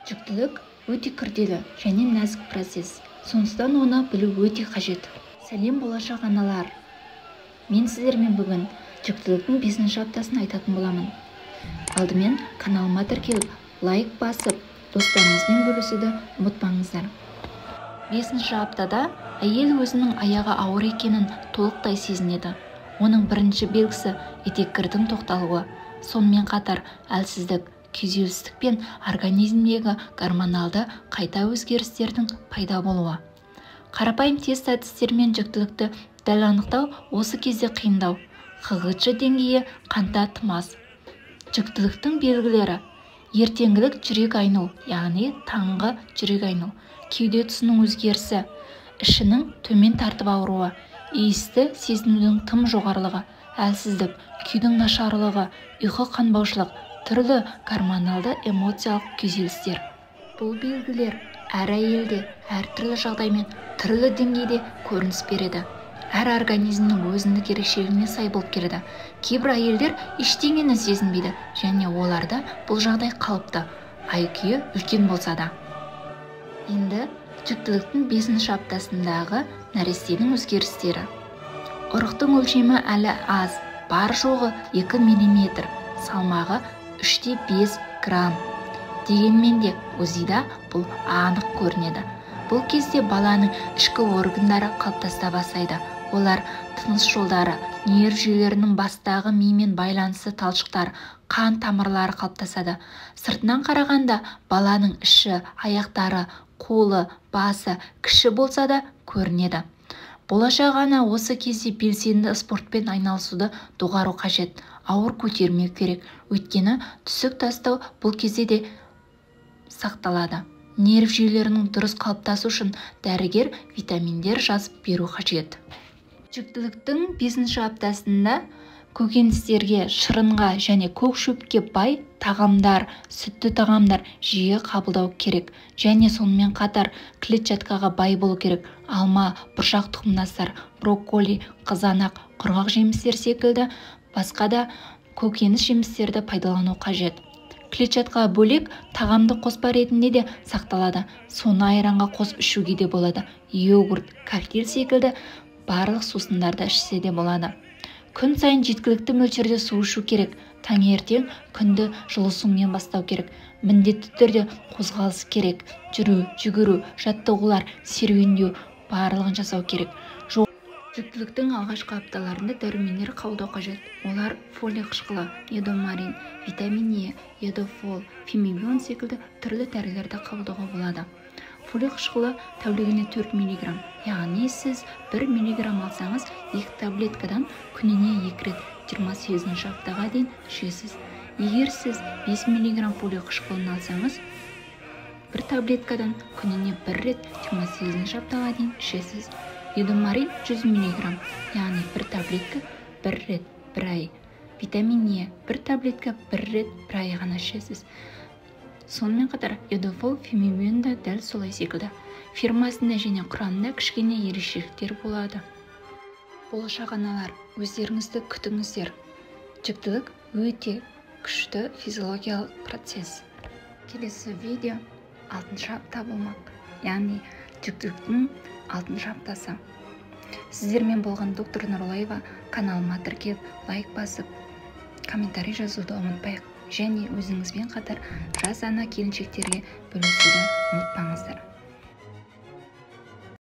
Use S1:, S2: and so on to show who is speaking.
S1: Жүктілік өте күрделі және нәзік процесс, сондықтан оны білу өте қажет. Сәлем, болашақ аналар! Мен сіздермен бүгін жүктіліктің 5-ші аптасын айтатын боламын. Алдымен каналыма тіркеліп, лайк басып, достарыңызбен бөлісуді ұмытпаңыздар. 5-ші аптада әйел өзінің аяғы ауыр екенін толықтай сезінеді. Оның бірінші белгісі етеккірдің тоқталуы, сонымен қатар әлсіздік, күйзелістік пен организмдегі гормоналды қайта өзгерістердің пайда болуы. Қарапайым тест әдістерімен жүктілікті дәл анықтау осы кезде қиындау. ХГЧ деңгейі қанта тым аз. Жүктіліктің белгілері: ертеңгілік жүрек айну, яғни таңғы жүрек айну, кеуде тұсының өзгерісі, ішінің төмен тартып ауруы, иісті сезінудің тым жоғарылығы, әлсіздік, күйдің нашарлығы, ұйқы қанбаушылық, түрлі гормоналды эмоциялық күйзелістер. Бұл белгілер әр әйелде әртүрлі жағдаймен түрлі деңгейде көрініс береді. Әр организмнің өзіндік ерекшелігіне сай болып келеді. Кейбір әйелдер ештеңені сезінбейді және оларда бұл жағдай қалыпты, ай күйі үлкен болса да. Енді жүктіліктің 5-ші аптасындағы нәрестенің өзгерістері. Ұрықтың өлшемі әлі аз, бар жоғы 2 мм, салмағы 3,5 грамм. Дегенмен де УЗИда бұл анық көрінеді. Бұл кезде баланың ішкі органдары қалыптаса бастайды. Олар тыныс жолдары, нерв жүйелерінің бастағы мимен байланысы талшықтар, қан тамырлары қалыптасады. Сыртынан қарағанда баланың іші, аяқтары, қолы, басы кіші болса да көрінеді. Болашақ ана осы кезде белсенді спортпен айналысуды доғару қажет. Ауыр көтермеу керек, өйткені түсік тастау бұл кезде де сақталады. Нерв жүйелерінің дұрыс қалыптасу үшін дәрігер витаминдер жазып беру қажет. Жүктіліктің 5-ші аптасында көкөністерге, шырынға және көк шөпке бай тағамдар, сүтті тағамдар жиі қабылдау керек. Және сонымен қатар клетчаткаға бай болу керек. Алма, бұршақ тұқымдастар, брокколи, қызанақ, құрғақ жемістер секілді басқа да көкөніс жемістерді пайдалану қажет. Клетчатка бөлек тағамды қоспа ретінде де сақталады. Соны айранға қосып ішуге де болады. Йогурт, коктейль секілді барлық сусындарды ішсе де болады. Күн сайын жеткілікті мөлшерде су ішу керек. Таңертең күнді жылы сумен бастау керек. Міндетті түрде қозғалыс керек. Жүру, жүгіру, жаттығулар, серуендеу барлығын жасау керек. Жүктіліктің алғашқы апталарында дәрумендер қабылдау қажет. Олар фолий қышқылы, йодомарин, витамин Е, йодофол, фемибион секілді түрлі дәрілерді қабылдауға болады. Фолий қышқылы тәулігіне 4 мг, яғни сіз 1 мг алсаңыз, 2 таблеткадан күніне 2 рет 28-ші аптаға дейін ішесіз. Егер сіз 5 мг фолий қышқылын алсаңыз, 1 таблеткадан күніне 1 рет 28-ші аптаға дейін ішесіз. Йодомарин 100 мг, яғни 1 таблетка 1 рет 1 ай. Витамин Е 1 таблетка 1 рет 1 ай ғана ішесіз. Сонымен қатар йодофол, фемибион да дәл солай секілді. Фирмасында және құрамында кішкене ерекшеліктер болады. Болашақ аналар, өздеріңізді күтіңіздер. Жүктілік өте күшті физиологиялық процесс. Келесі видео 6-шы апта болмақ, яғни жүктіліктің 6-шы аптасы. Сіздермен болған доктор Нұрлаева. Каналыма тіркеліп, лайк басып, комментарий жазуды ұмытпайық. Және өзіңізбен қатар жас ана келіншектерге бөлісуді ұмытпаңыздар.